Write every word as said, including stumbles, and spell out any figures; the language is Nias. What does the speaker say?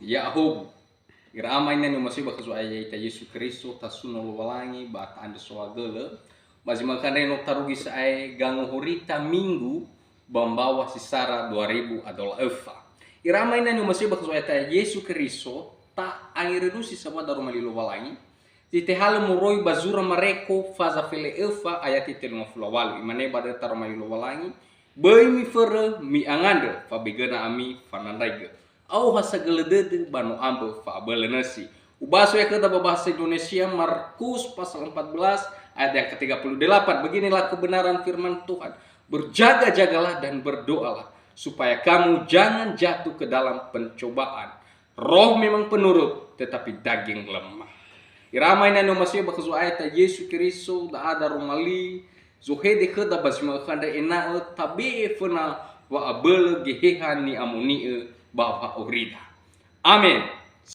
Ya'ahowu. Ira ama ina ni'omasi'ö ba khö Zo'aya ya'ita Yesu Keriso, tasuno Lowalangi ba ta'andrö soagölö. Ba zi ma'ökhö andre no tarugi sa'ae gangohorita Minggu ba mbaŵa si sara dua ribu a dua wulu a öfa. Ira ama ina ni'omasi'ö ba khö Zo'aya ya'ita Yesu Keriso, ta'angerönusi sawuyu daroma li Lowalangi, zi tehalö moroi ba zura Mareko faza fele öfa ayati telungafulu a walu. Imane ba döi daroma li Lowalangi, "Böi miförö, mi'angandrö, fabegöna ami fanandraigö. Aoha sagölö dödö ba no ambö fa'abölö nösi." Ubaso ya khöda ba bahasa Indonesia, Markus pasal empat belas ayat yang ketiga puluh delapan. Beginilah kebenaran firman Tuhan. "Berjaga-jagalah dan berdoalah, supaya kamu jangan jatuh ke dalam pencobaan. Roh memang penurut, tetapi daging lemah." Ira ama ina ni'omasi'ö ba khö Zo'aya ya'ita Yesu Keriso, da'a daroma li, zohede khöda ba zi ma'ökhö andre ena'ö tabe'e föna wa'abölö Geheha ni'amoni'ö ba wa'aurida. Amen.